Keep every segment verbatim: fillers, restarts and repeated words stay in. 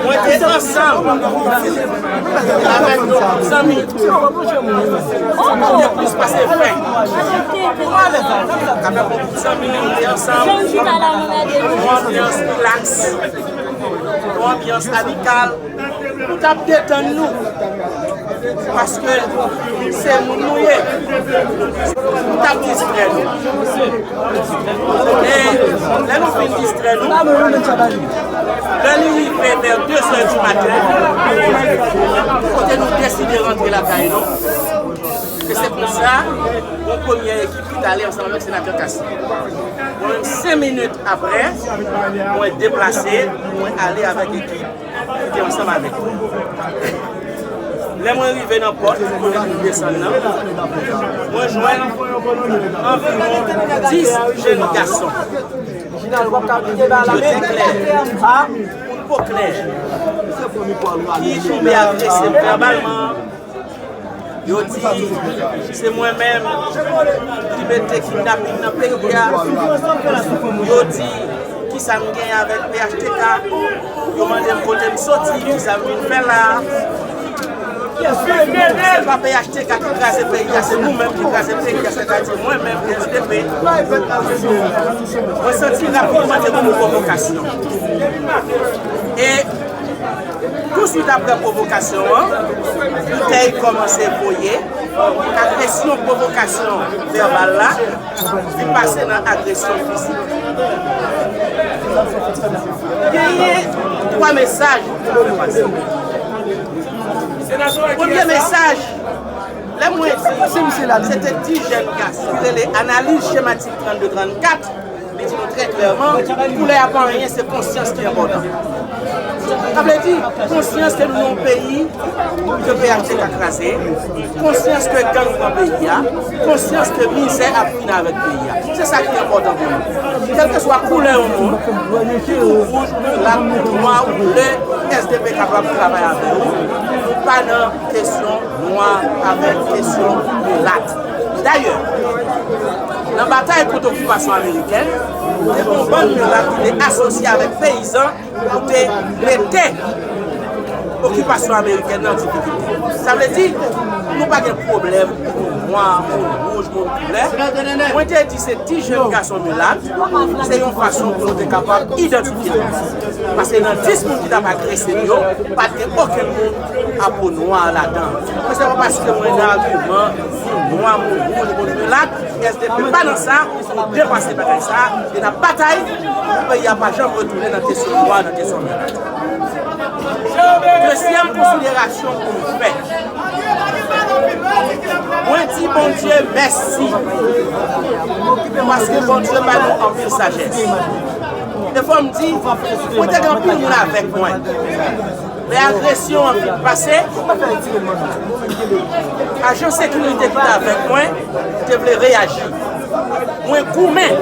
Mwen te ansanm avèk yon gwoup zanmi ki te plis pase ven. Avèk yon gwoup zanmi, nou te ansanm. Yon anbyans rilaks, yon anbyans amikal. Nou t ap detann nou. Paske se moun nou ye. Nou t ap distrè nou. E lè nou fin distrè nou, lè li rive vè de zè di maten, kote nou deside rantre lakay nou. E se konsa, yon premye ekip ki t ale ansanm avèk senatè Cassy. Mwen menm, senk minit apre, mwen deplase, mwen ale avèk ekip ki te ansanm avèk mwen. Lè mwen rive nan pòt kote nou desann nan, mwen jwenn anviwon dis jèn gason. Yo te klè, moun po klè, ki tonbe agrese m vèbalman. Yo di se mwen menm ki mete kidnapin nan peyi a. Yo di kisa m genyen avèk P H T K. Yo mande m kote m soti, kisa m vin fè la. Se pa P H T K ki kraze peyi a, se nou menm ki kraze peyi a, sètadi mwen menm, S D P. Mwen santi rapidman te gen yon pwovokasyon. E Touswit apre pwovokasyon an, boutèy kòmanse voye, agresyon, pwovokasyon vèbal la, li pase nan agresyon fizik. Genyen twa mesaj ki dwe pase. Premye mesaj, lè mwen di, se te dis jèn gason ki rele Analiz Chematik trannde trannkat, li di nou trè klèman, koulè a pa anyen, se konsyans ki enpòtan. Sa vle di, konsyans ke nou nan yon peyi ke P H T K kraze, konsyans ke gang pran peyi a, konsyans ke mizè ap fin avèk peyi a. Se sa ki enpòtan pou nou. Kèlkeswa koulè yon moun, ki ou wouj, ou plat, ou nwa, ou ble, S D P kapab travay avè ou. Nou pa nan kesyon nwa avèk kesyon milat. Dayè, nan batay kont okipasyon amerikèn, te gen yon bann milat ki te asosye avèk peyizan pou te mete okipasyon amerikèn nan difikilte. Sa vle di, nou pa gen pwoblèm moun nwa, moun wouj, moun koulè. Mwen te di se dis jèn gason milat, se yon fason pou nou te kapab idantifye nou. Paske nan dis moun ki t ap agrese m yo, pa t gen okenn moun a po nwa ladan. Men se pa paske mwen nan agiman moun nwa, moun wouj, moun milat, S D P pa nan sa, nou depase bagay sa, e n ap batay pou peyi a pa janm retounen nan kesyon nwa, nan kesyon milat. Dezyèm konsiderasyon pou m fè. Mwen di Bondye mèsi. Paske Bondye ba nou anpil sajès. E fò m di, mwen te gen anpil moun avèk mwen. Lè agresyon an fin pase, ajan sekirite ki te avèk mwen te vle reyaji. Mwen goumen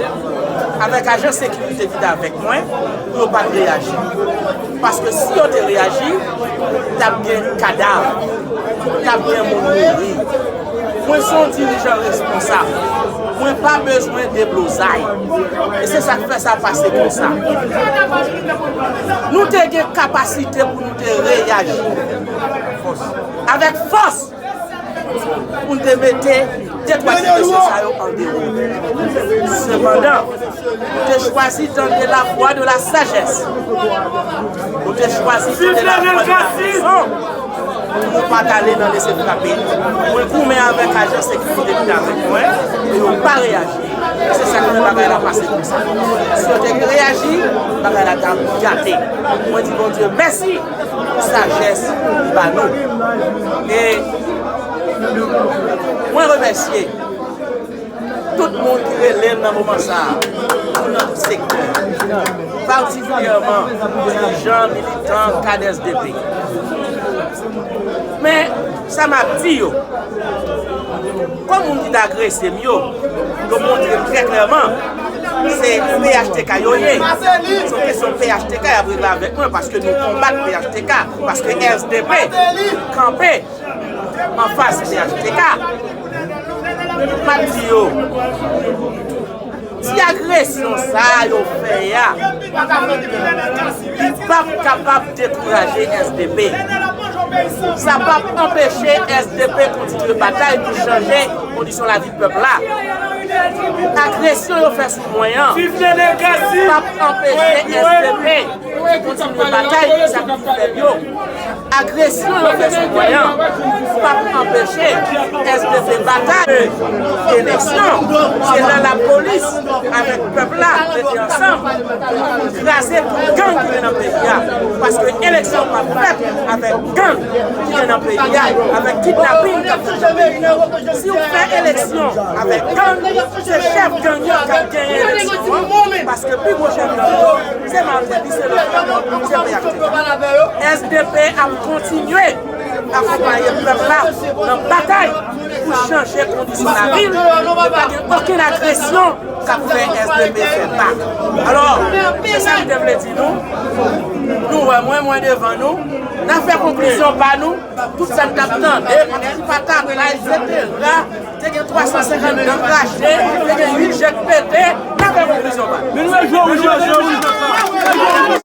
avèk ajan sekirite ki te avèk mwen pou yo pa t reyaji. Paske si yo te reyaji, t ap gen kadav, t ap gen moun mouri. Mwen se yon dirijan responsab. Mwen pa bezwen deblozay. E se sa k fè sa pase konsa. Nou te gen kapasite pou nou te reyaji avèk fòs pou n te mete de twa ti mesye sa yo an dewo. Sepandan, nou te chwazi tande la voix de la sagesse. Nou te chwazi tande la voix de la raison. Pou nou pa t ale nan lese frape. Mwen goumen avèk ajan sekirite ki t avèk mwen, e yo pa reyaji. E se sa k fè bagay la pase konsa. Si yo te reyaji, bagay la t ap gate. Mwen di Bondye mèsi pou sajès li ba nou. E mwen remèsye tout moun ki rele m nan moman sa a, moun nan tout sektè, patikilyèman dirijan, militan, kad S D P. Men, sa m ap di yo, kòm moun ki t agrese m yo, yo montre m trè klèman, se P H T K yo ye. Se yon kesyon P H T K y ap regle avèk mwen, paske nou konbat P H T K, paske S D P kanpe anfas P H T K. M ap di yo, Si agresyon sa a yo fè a, li p ap kapab dekouraje S D P. Sa p ap anpeche S D P kontinye batay pou chanje kondisyon lavi pèp la. Agresyon yo fè sou mwen an p ap anpeche S D P kontinye batay pou sa ki fèb yo. Agresyon yo fè sou mwen an p ap anpeche S D P batay. Eleksyon, se lè lapolis avèk pèp la mete ansanm pou kraze tout gang ki gen nan peyi a. Paske eleksyon p ap fèt avèk gang ki gen nan peyi a, avèk kidnapin k ap fèt nan peyi a. Si w fè eleksyon avèk gang, se chèf gang yo k ap genyen eleksyon an, paske pi gwo chèf gang yo, se Martelly, se Lefebvre, se P H T K. S D P ap kontinye akonpaye pèp la nan batay pou chanje kondisyon lavi l, e pa gen okenn agresyon k ap fè S D P fè bak. Alò, se sa m te vle di nou. Nou wè mwen, mwen devan nou. N a fè konklizyon pa nou. Tout sa n t ap tande, pati patapla, etsetera. Te gen twa san senkant dan krache, te gen uit jèt pete,